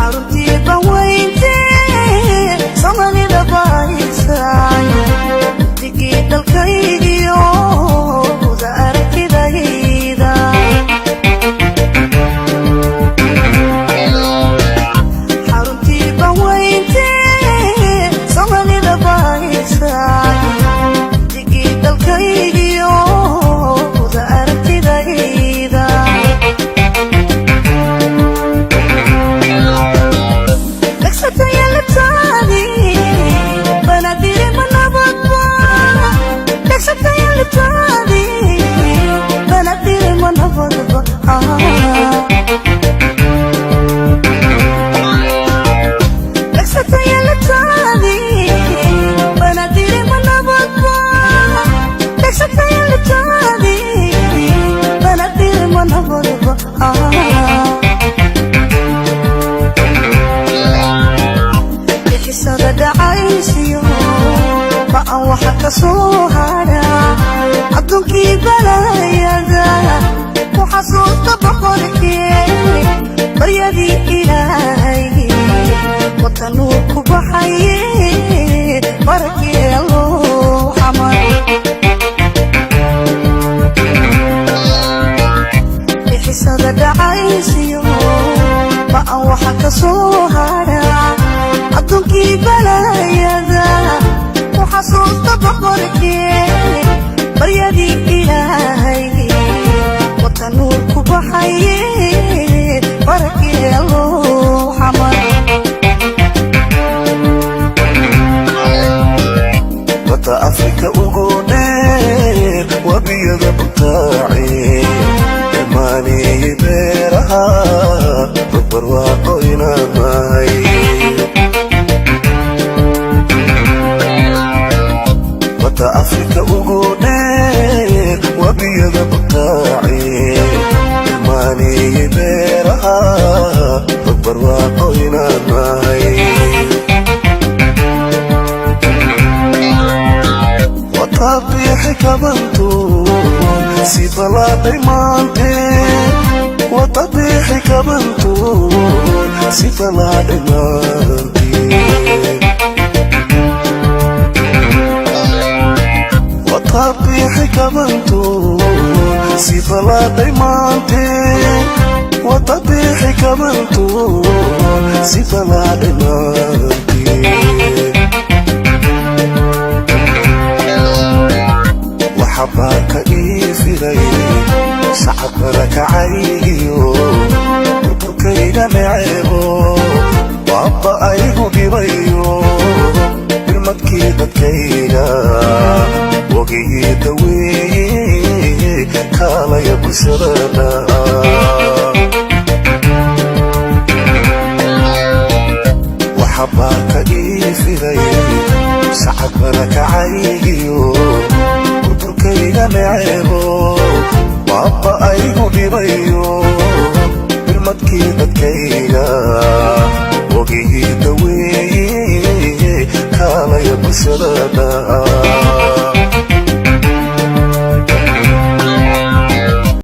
Xaruntii baweynte Soomaalida bahaysay, digii dalkaygiyo da aragtidayda. Xaruntii baweynte Soomaalida bahaysay, digii dalkaygiyo da aragtidayda. Bixisada dhacaysiyo ba'an waxa ka soo hadha adduunkii balaayada ku xasuusta boqorkee, baryadii Ilaahay watanuu ku baxaye, barakee loo xamar. Bixisada dhacaysiyo ba'an waxa ka soo hadha adduunkii balaayada ku xasuusta boqorkee, baryadii Ilaahay watanuu ku baxaye, barakee loo xamar. Bata Afrika ugu dheer, wabiyada butaace, irmaaneeyey beeraha, barwaaqo inaan nahay. Bata Afrika ugu dheer, wabiyada butaace, irmaaneeyey beeraha, barwaaqo inaan nahay. Watabiixi kabantuun si balaadhay maante, watabiixi kabantuun si balaadhay maante, watabiixi kabantuun si balaadhay maante, watabiixi kabantuun si balaadhay maante. Waxabaarka ii firay shacabkana kacaygiyo burburkayga neceebo, waaba aygu dhibayo birmadkii dadkayga wagigii daweeye, kaalaya bulshadana. Waxabaarka ii firay shacabkana kacaygiyo burburkayga neceebo, waaba aygu dhibayo birmadkii dadkayga wagigii daweeye, kaalaya bulshadana.